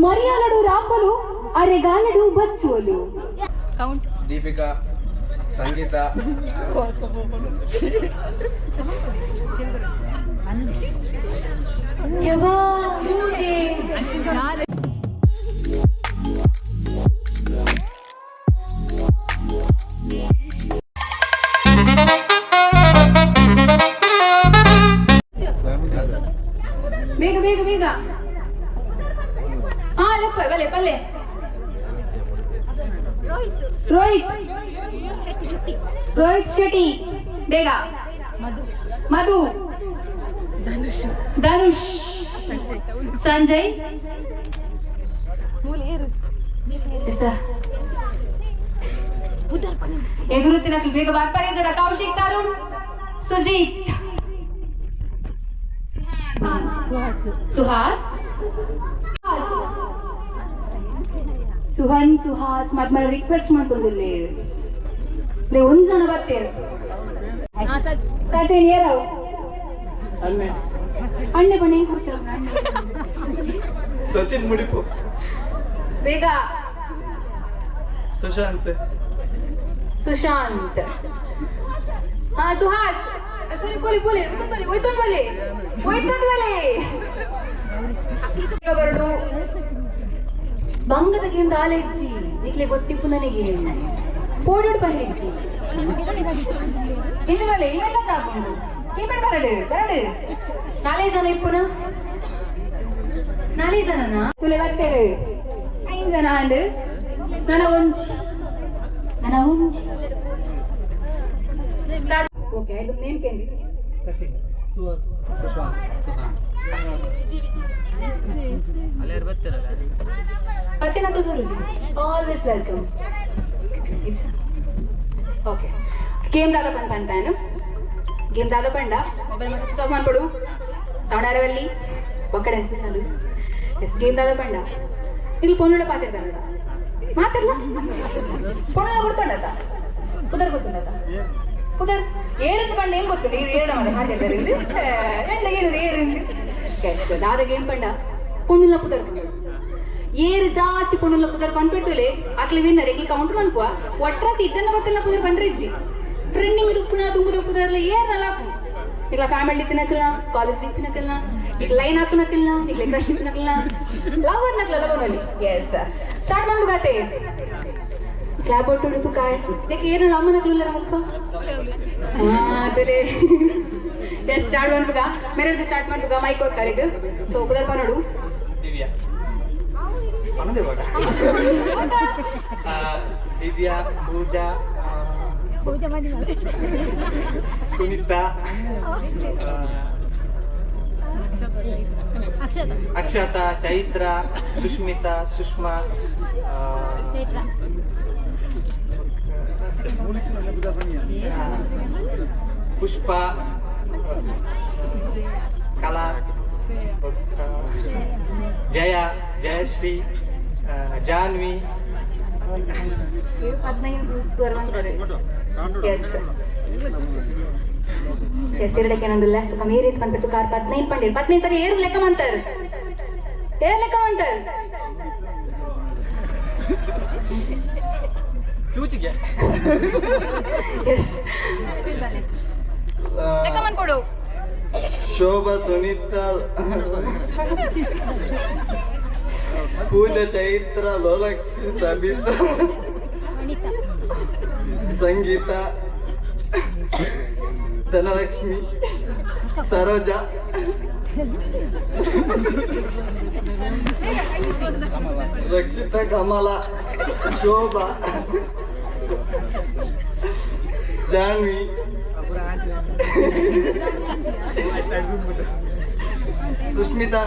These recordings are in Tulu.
ಮರಿಯಾಲಡು ರಾಪಲು ಅರೆಗಾಲಡು ಬಚ್ಚುವಲು. ಕೌಂಟ್. ದೀಪಿಕಾ, ಸಂಗೀತ, ಯವ್ವಾ, ಮೂಜೆ. ಬೇಗ ಬೇಗ ಬೇಗ. ಹಾ ಲೆಪ್ಪ ಬಲೆ ಪಲ್ಲೆ. ರೋಹಿತ್ ರೋಹಿತ್ ಶೆಟ್ಟಿ ಬೇಗ. ಮಧು ಧನುಷ್ ಸಂಜಯ್. ಎದುರುತ್ತಿನ ಬೇಗ ಬಾರ್ಪಾರೆ ಜರ. ಕೌಶಿಕ್, ತರುಣ್, ಸುಜೀತ್, ಸುಹಾಸ್, ಸುಹನ್, ಸುಹಾಸ್. ಮತ್ತೆ ರಿಕ್ವೆಸ್ಟ್ ಮಾಡ್ಕೊಂಡಿಲ್ಲ. ಒಂದ್ ಜನ ಬರ್ತೀರ. ಸಚಿನ್ ಏರವು. ಅಣ್ಣೆ. ಅಣ್ಣೆ ಬಣ್ಣೆ. ಸಚಿನ್ ಮುಡಿಪು. ಬೇಗ. ಸುಶಾಂತ್. ಸುಶಾಂತ್. ಹಾ ಸುಹಾಸ್ ಪುಲಿ ಪುಲಿ ಪುಲಿ ಬಲಿ ಹೋಯ್ತೊಂದು ಬಲಿ ಹೋಯ್ತೊಂದು ಬಲಿ. ಬರಡು ಬಂಗದ ಗೇಮ್ ದಾಲೆ ಇಜ್ಜಿ ನಿಕ್ಲೆ ಗೊತ್ತಿಪ್ಪು ನನಗೆ ಪೋಡೋಡು ಪಂಡಿಜ್ಜಿ ಇಂಚ ಬಲೆ ಇವೆಲ್ಲ ಸಾಕುಂಡು ಕೇಂಬಡ್ ಬರಡು ಬರಡು. ನಾಲೇ ಜನ ಇಪ್ಪುನ ನಾಲೇ ಜನನಾ ತುಲೆ ಬರ್ತೇರು ಐದು ಜನ ಅಂಡ್ ನನ್ನ ಒಂಜಿ ನನ್ನ ಒಂಜಿ. ಸ್ಟಾರ್ಟ್. ಓಕೆ, ಇದು ನೇಮ್ ಕೇಂದ್ರ. ಸಚಿನ್, ಸುಶಾಂತ್, ಸುಹಾನ್. ಪತ್ತಿನ ಬರುಲಿ. Always welcome. Okay, game ದಾದ ಪಂಡ ಪಂಪಾನು ಗೇಮ್ ದಾದ ಪಂಡ ಮೊಬೈಲ್ ಮತ್ತೆ ಸ್ವಿಚ್ ಆಫ್ ಮಾಡ್ಕೊಡು. ಸೌಂಡ್ ಆಡವಲ್ಲಿ ಒಕ್ಕಡೆ ಅಂತ ಚಾಲು. ಎಸ್, ಗೇಮ್ ದಾದ ಪಂಡ ಇಲ್ಲಿ ಫೋನುಳ್ಳ ಪಾತಿರ್ತಾನದ ಮಾತಿರ್ಲ ಫೋನುಳ್ಳ ಕೊಡ್ತೊಂಡತ ಪುದರ್ ಗೊತ್ತುಂಡತ ಪುದರ್ ಏರಿಂದ ಪಂಡ ಏನ್ ಗೊತ್ತು ನೀರು ಏರಣ ಮಾಡಿ ಮಾತಾಡ್ತಾರೆ ಎಂಡ ಏನು ಏರಿಂದ ದಾದ ಗೇಮ್ ಪಂಡ ಪೊಣ್ಣುಲ್ಲ ಪುದರ್ ಏರು ಜಾಸ್ತಿ ಪೊಣ್ಣುಲ್ಲ ಪುದರ್ ಪನ್ಪಿಡ್ತುಲೆ ಅಕ್ಲೆ ವಿನ್ನರ್. ಎಕ್ಲಿ ಕೌಂಟ್ ಮನ್ಪುವ ಒಟ್ರಾತಿ ಇದ್ದನ್ನ ಬತ್ತಲ್ಲ ಪುದರ್ ಪಂಡ್ರೆ ಇಜ್ಜಿ. ಟ್ರೆಂಡಿಂಗ್ ಉಪ್ಪುನ ತುಂಬುದ ಪುದರ್ಲ ಏರ್ನಲ್ಲ ಇಕ್ಲ ಫ್ಯಾಮಿಲಿ ತಿನ್ನಕಲ್ಲ, ಕಾಲೇಜ್ ತಿನ್ನಕಲ್ಲ, ಇಕ್ಲ ಲೈನ್ ಹಾಕುನಕಲ್ಲ, ಇಕ್ಲ ಕ್ರಶ್ ತಿನ್ನಕಲ್ಲ, ಲವರ್ ನಕಲ ಲವರ್. ಎಸ್, ಸ್ಟಾರ್ಟ್ ಮಂದು ಗಾತೆ. ಕ್ಲಾಪ್ ಒಟ್ಟು ಹುಡುಕು ಕಾಯ್ ಯಾಕೆ ಏರಲ್ಲ ಅಮ್ಮ ನಕಲು ಮುಖ ಆತಲೆ. ಎಸ್, ಸ್ಟಾರ್ಟ್ ಮನ್ಪುಗ ಮೇರೆ ಸ್ಟಾರ್ಟ್ ಮನ್ಪುಗ ಮೈಕ್ ಕೊರ್ ಕರೆಕ್ಟ್. ಸೊ ಪುದರ್ ಪನೋಡು. ದಿವ್ಯಾ ಪನದೆ ಬಾಡ. ದಿವ್ಯಾ, ಪೂಜಾ, ಸುನಿತಾ, ಅಕ್ಷತಾ, ಚೈತ್ರ, ಸುಷ್ಮಿತಾ, ಸುಷ್ಮಾ, ಪುಷ್ಪ, ಕಲಾ, ಜಯ, ಜಯಶ್ರೀ, ಜಾನ್ವಿ. 15. ಎಸ್ ಎಸ್, ಎರಡಕ್ಕೆ ಏನೊಂದಿಲ್ಲ ಕಮ್ಮಿ ರೇಟ್ ಬಂದ್ಬಿಟ್ಟು ಕಾರ್ 15 ಪಂಡಿರ್ 15 ಸರಿ. ಏರು ಲೆಕ್ಕ ಮಂತರ್ ಏರ್ ಲೆಕ್ಕ ಮಂತರ್. ಚೂಚಿಗೆ. ಎಸ್, ಲೆಕ್ಕ ಮನ್ಕೊಡು. ಶೋಭಾ, ಸುನೀತಾ, ಪೂಜಾ, ಚೈತ್ರ, ಲೋಲಕ್ಷಿ, ಸಬಿತಾ, ಸಂಗೀತ, ಧನಲಕ್ಷ್ಮಿ, ಸರೋಜ, ರಕ್ಷಿತಾ, ಕಮಲ, ಶೋಭಾ, ಜಾನ್ವಿ, ಸುಷ್ಮಿತಾ.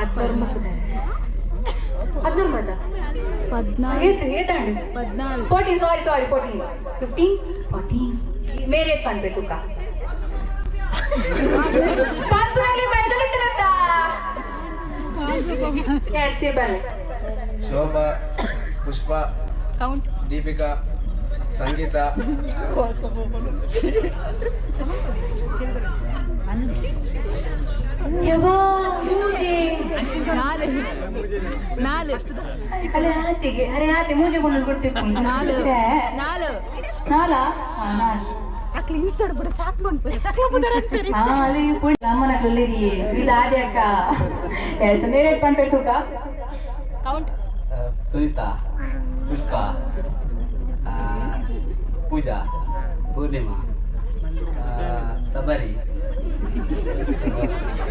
16. 16 14. 14, ಸಾರಿ ಸಾರಿ, 14, 15, 14. ಮೇರೆ ಪನ್ಬೇಕು ಪನ್ಪುನಾಗ್ಲಿ ಬೈದಲಿತ್ತಿರತ್ತ. ಎಸ್, ಬನ್ನಿ. ಶೋಭಾ, ಪುಷ್ಪ. ಕೌಂಟ್. ದೀಪಿಕಾ, ಸಂಗೀತ, ಯವ್ವಾ, ಮೂಜೆ. ನಾಲ್ ಅರೆ ಆತಿಗೆ ಅರೆ ಆತಿ ಮೂಜೆ ಕೊಂಡು ಕೊಡ್ತಿತ್ತು ನಾಲ್ ನಾಲ್ ನಾಲಾ ನಾಲ್ ಅಕ್ಲು ಇನ್ಸ್ಟಾಡ್ ಬಿಡ ಚಾಟ್ ಮಾಡ್ತಾರೆ ತಕ್ಲ ಬುದರ ಅನ್ಪೇರಿ ಹಾ ಅಲ್ಲಿ ಅಮ್ಮನ ಕೊಲ್ಲಿರಿ ಇದು ಆದಿ ಅಕ್ಕ ಎಸ್ ನೇರೇಟ್ ಪನ್ಪೆಟ್ಟುಕ ಕೌಂಟ್ ಸುನೀತಾ ಪುಷ್ಪ ಪೂಜಾ ಪೂರ್ಣಿಮಾ ಸಬರಿ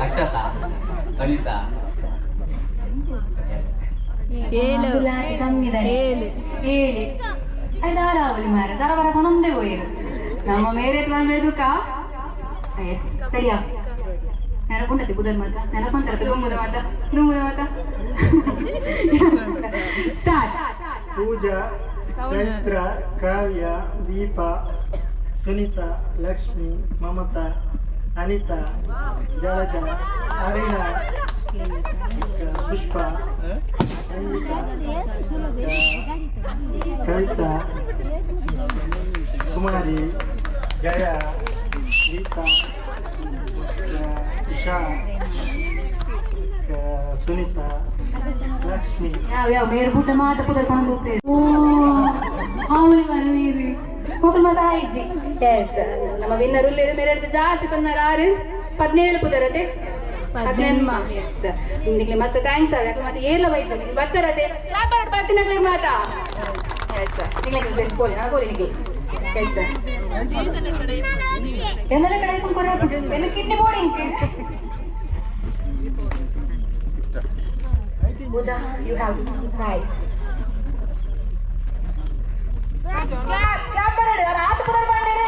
ಅಕ್ಷತಾ ಅನಿತಾ ಏಳು ಏಳು ಏಳು ದಾರಾವಲಿ ಮಾರ ದಾರವರ ಪನೊಂದೇ ಹೋಯಿರು ನಮ್ಮ ಮೇರೆ ಪನ್ಪೆಟ್ಟುಕ ಎಸ್ ಸರಿಯಾ ನೆನಪುಂಡತಿ ಬುಧರ್ ಮಾತ ನೆನಪಂತರ ದುಂಬುದ ಮಾತ ದುಂಬುದ ಮಾತ ಸ್ಟಾರ್ಟ್ ಪೂಜಾ ಚೈತ್ರ ಕಾವ್ಯ ದೀಪಾ ಸುನೀತಾ ಲಕ್ಷ್ಮಿ ಮಮತಾ ಅನಿತಾ ಜಳಜ ಅರುಣ ಪುಷ್ಪ ಸಂಗೀತಾ ಕವಿತಾ ಕುಮಾರಿ ಜಯ ಗೀತಾ ಇಶಾ ಸುನೀತಾ ಲಕ್ಷ್ಮಿ ಯಾವ ಯಾವ ಮೇರು ಪುಟ್ಟ ಮಾತ ಪುದರ್ ಪಣಂದು ಓ ಆವಲಿ ಮರ ಮೇರು ಹೋಗಲ್ ಮಾತ ಆಯ್ಜಿ ಎಸ್ ನಮ್ಮ ವಿನ್ನರ್ ಉಲ್ಲೇರು ಮೇರೆ ಜಾಸ್ತಿ ಪನ್ನಾರ ಆರು 17 ಪುದರತೆ 18 ಎಸ್ ನಿಮಗೆ ಮತ್ತೆ thanks ಅವ ಯಾಕೆ ಮತ್ತೆ ಏರ್ಲ ವಯಸ್ಸು ನಿಮಗೆ ಬರ್ತಾರತೆ ಕ್ಲಾಪ್ ಬರ್ತೀನಗ್ಲಿ ಮಾತಾ ಎಸ್ ನಿಮಗೆ ಬೆಸ್ಟ್ ಬೋಲಿ ನಾ ಬೋಲಿ ನಿಮಗೆ ಎಸ್ ಎನ್ನೆಲ್ಲ ಕಡೆ ಕೊರ ಎಲ್ಲ kidney boarding Pooja, you have prize. Clap, clap parade. Are ಆತು ಪುದರ್ ಬಂದಿರಿ.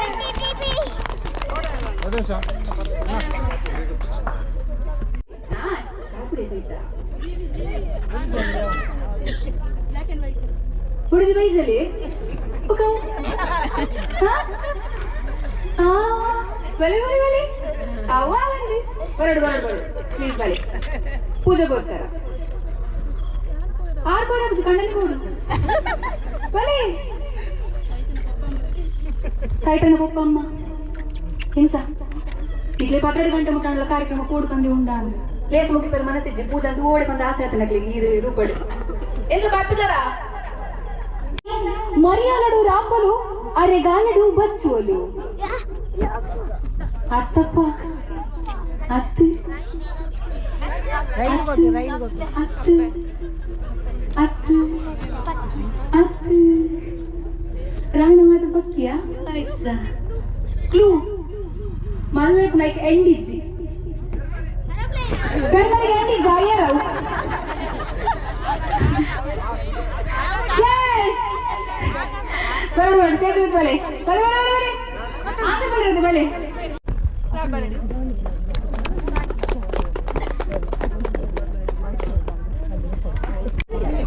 ಹಾ, ಸಾಕುಡೆ ಸಹಿತ. ಬ್ಲಾಕ್ ಅಂಡ್ ವೈಟ್ ಹುಡುಗಿ ಬೈಸಲಿ. ಓಕೆ. ಹಾ? ಆ, ಬಲೆ ಬಲೆ ಬಲೆ. ಅವ್ವ ಬಂದ್ರಿ. ಬರಡು ಬರಡು ಬರಡು. ಪ್ಲೀಸ್ ಬಲೆ. ಪೂಜೆಗೋಸ್ಕರ. ಆರು ಕೋರ ಕಣ್ಣಲ್ಲಿ ಕೊಡು ಬಲೆ ಸೈಟನ ಪಪ್ಪಮ್ಮ ಹಿಂಸ ಇಡ್ಲಿ 12 ಗಂಟೆ ಮುಟ್ಟಾಣಲ್ಲ ಕಾರ್ಯಕ್ರಮ ಕೂಡು ಬಂದಿ ಉಂಡ ಅಂದ್ರು ಲೇಸ್ ಮುಗಿಪೇರು ಮನಸ್ಸಿಜ್ಜಿ ಪೂಜೆ ಅಂತ ಓಡಿ ಬಂದು ಆಸೆ ಆತನಕ್ಲಿ ನೀರು ರೂಪಡು ಎಂದು ಕಟ್ಟುಜರ ಮರಿಯಾಲಡು ರಾಪಲು ಅರೆಗಾಲಡು ಬಚ್ಚುವಲು ಅತ್ತಪ್ಪ ಅತ್ತು ಅತ್ತು ಅತ್ತು ಅತ್ತು ರಾಣವಾದ ಪಕ್ಕಿಯ ಐಸ ಕ್ಲೂ ಮಲ್ಲಕ್ ನೈಕ್ ಎಂಡಿಜ್ಜಿ ಕಣ್ಣರಿಗೆ ಎಂಡಿ ಜಾಯರವು ಎಸ್ ಬರಡು ಬರಡು ಸೇದು ಬಲೆ ಬಲೆ ಬಲೆ ಬಲೆ ಆಸೆ ಬರಡು ಬಲೆ ಬರಡು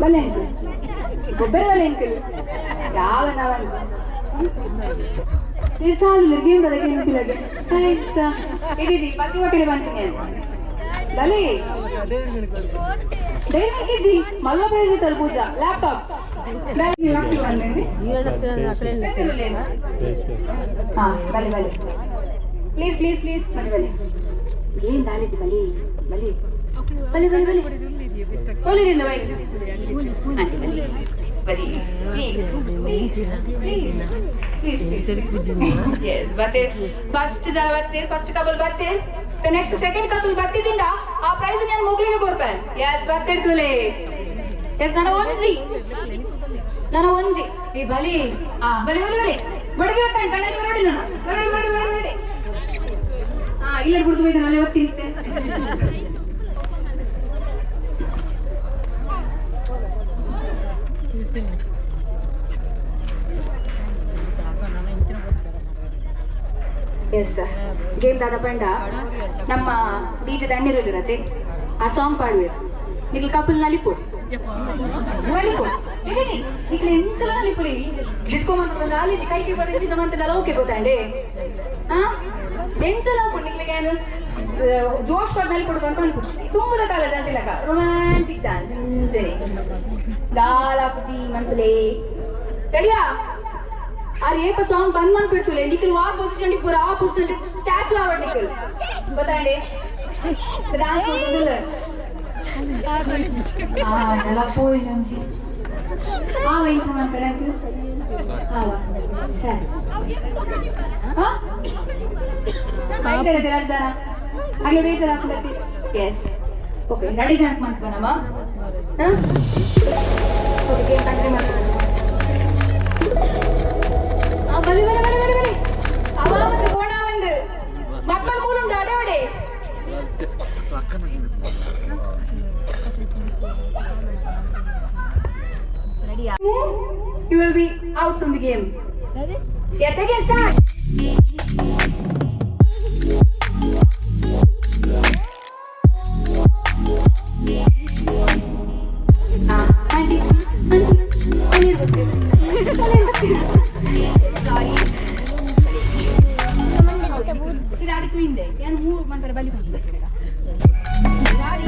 ಬಲೆ ಅಂಕಲ್ ಗೊಬ್ಬರ ಬಲೆ ಅಂಕಲ್ ಯಾವ ನಾವಲ್ಲ ಇದು ಚಾಲು ಗೇಮ್ ಬರ ಗೇಮ್ ಪಿಲಗೆ ಐಸ ಇದಿದಿ ಪತಿ ಒಕ್ಕಡೆ ಬಂತೀನಿ ಬಲೆ ಡೈರಿ ಕೆಜಿ ಮಲ್ಲ ಪ್ರೈಸ್ ತಲ್ ಪೂಜಾ ಲ್ಯಾಪ್ಟಾಪ್ ಡೈರಿ ಲ್ಯಾಪ್ಟಾಪ್ ಬಂದಿನಿ ಹಾ ಬಲೆ ಬಲೆ ಪ್ಲೀಸ್ ಪ್ಲೀಸ್ ಪ್ಲೀಸ್ ಬಲೆ ಬಲೆ ಗೇಮ್ ದಾಲೇಜಿ ಬಲೆ ಬಲೆ ಬಲೆ ಬಲೆ ಬಲೆ ತೋಲಿರಿಂದ ಬೈ ಆಂಟಿ ಬಲೆ ಬಲೆ please please please please please yes ಬರ್ತೀರಿ ಫಸ್ಟ್ ಜನ ಬರ್ತೀರಿ ಫಸ್ಟ್ ಕಪಲ್ ಬರ್ತೀರಿ the next second couple ಬರ್ತಿದ್ದಿಂದ ಆ ಪ್ರೈಸ್ ನಾನು ಮುಗ್ಲಿಗೆ ಕೊಡ್ಪೇನೆ ಎಸ್ ಬರ್ತಿರ್ತಲೆ ಎಸ್ ನನ್ನ ಒಂಜಿ ನನ್ನ ಒಂಜಿ ಈ ಬಲಿ ಆ ಬಲಿ ಬಲಿ ಬಲಿ ಬಡಗಿ ಹೋಗ್ತಾನೆ ಕಣ್ಣಲ್ಲಿ ಬರೋಡಿ ನಾನು ಬರೋಡಿ ಬರೋಡಿ ಬರೋಡಿ ಹಾ ಇಲ್ಲ ಬಿಡ್ದು ಹೋಯ್ತಾನೆ ಅಲ್ಲೇ ಬರ್ತೀನಿ ಎಸ್ ಗೇಮ್ ದಾದ ಪಂಡ ನಮ್ಮ ಡಿಜೆ ದಂಡಿರಲ್ಲಿರತ್ತೆ ಆ ಸಾಂಗ್ ಪಾಡುವೆ ನಿಖಲ್ ಕಪಲ್ ನಲಿಪೋಡು ನಲಿಪೋಡು ನಿಖಲ್ ಎಂತಲ ನಲಿಪುಲಿ ಡಿಸ್ಕೋ ಮಂತ್ರ ಅಲ್ಲಿ ಕೈಗೆ ಬರೀ ನಮ್ಮಂತೆಲ್ಲ ಓಕೆ ಗೊತ್ತಾಂಡೆ ಹಾ ಎಂಚಲ ನಿಕ್ಲಿಗೆ ಏನು ಜೋಶ್ ಕೊಡ್ ಮೇಲೆ ಕೊಡು ಅಂತ ಅನ್ಕೊ ತುಂಬದ ಕಾಲ ದಂಟಿಲಕ ರೊಮ್ಯಾಂಟಿಕ್ ಡ್ಯಾನ್ಸ್ ಅಂಜನೆ ದಾಲಾಪುಜಿ ಮಂತ್ಲೆ ರೆಡಿಯಾ ಆರ್ ಏಪ ಸಾಂಗ್ ಬಂದ್ ಮಂತ್ ಬಿಡ್ಸುಲೆ ನಿಖಲ್ ವಾ ಪೊಸಿಷನ್ ಪೂರ ಆ ಪೊಸಿಷನ್ ಸ್ಟ್ಯಾಚು ಆವಡ್ ನಿಖಲ್ ಗೊತ್ತಾಂಡೆ ಡ್ಯಾನ್ಸ್ ಮಾಡ್ಕೊಂಡಿಲ್ಲ ಪೋಯಿನಂಜಿ ಆ ವಯಸ್ಸು ಮಾಡ್ತಾರೆ ಸರಿ ಹಾಗೆ ಬೇಜಾರು ಹಾಕ್ಲತ್ತಿ. ಎಸ್, ಓಕೆ, ರೆಡಿ ಜನಕ್ಕೆ ಮಾಡ್ಕೊಳಮ್ಮ. ಓಕೆ, ಗೇಮ್ ಕಂಟಿನ್ಯೂ ಮಾಡ್ಕೊಳ. ಬಲಿ ಬಲಿ ಬಲಿ ಬಲಿ ಬಲಿ ಅವ ಒಂದು ಕೋಣ ಒಂದು ಮಕ್ಕಳ ಮೂಲ ಉಂಟು ಅಡವಡೆ. You will be out from the game. Ready? Yes, again start. Aunty, aunty, sorry. ಇದು ಹಿಂದೆ ಏನು ಮೂರು ಮಂತ್ರ ಬಲಿ ಬಂದಿದೆ. ಸಾರಿ.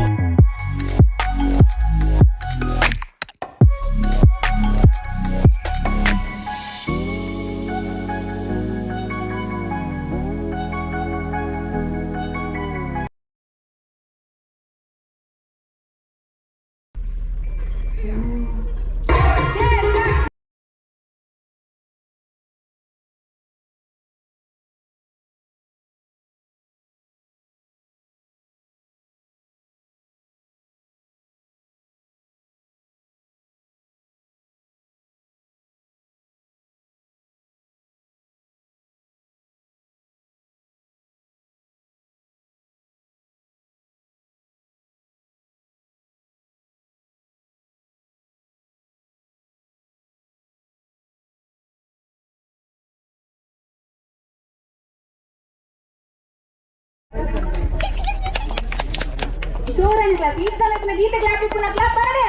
ಜೋರಾಗಿ ಕ್ಲಾಪ್. ಈ ಸಲ ಗೀತೆ ಕ್ಲಾಪ್ ಇತ್ತು, ಕ್ಲಾಪ್ ಮಾಡಿ.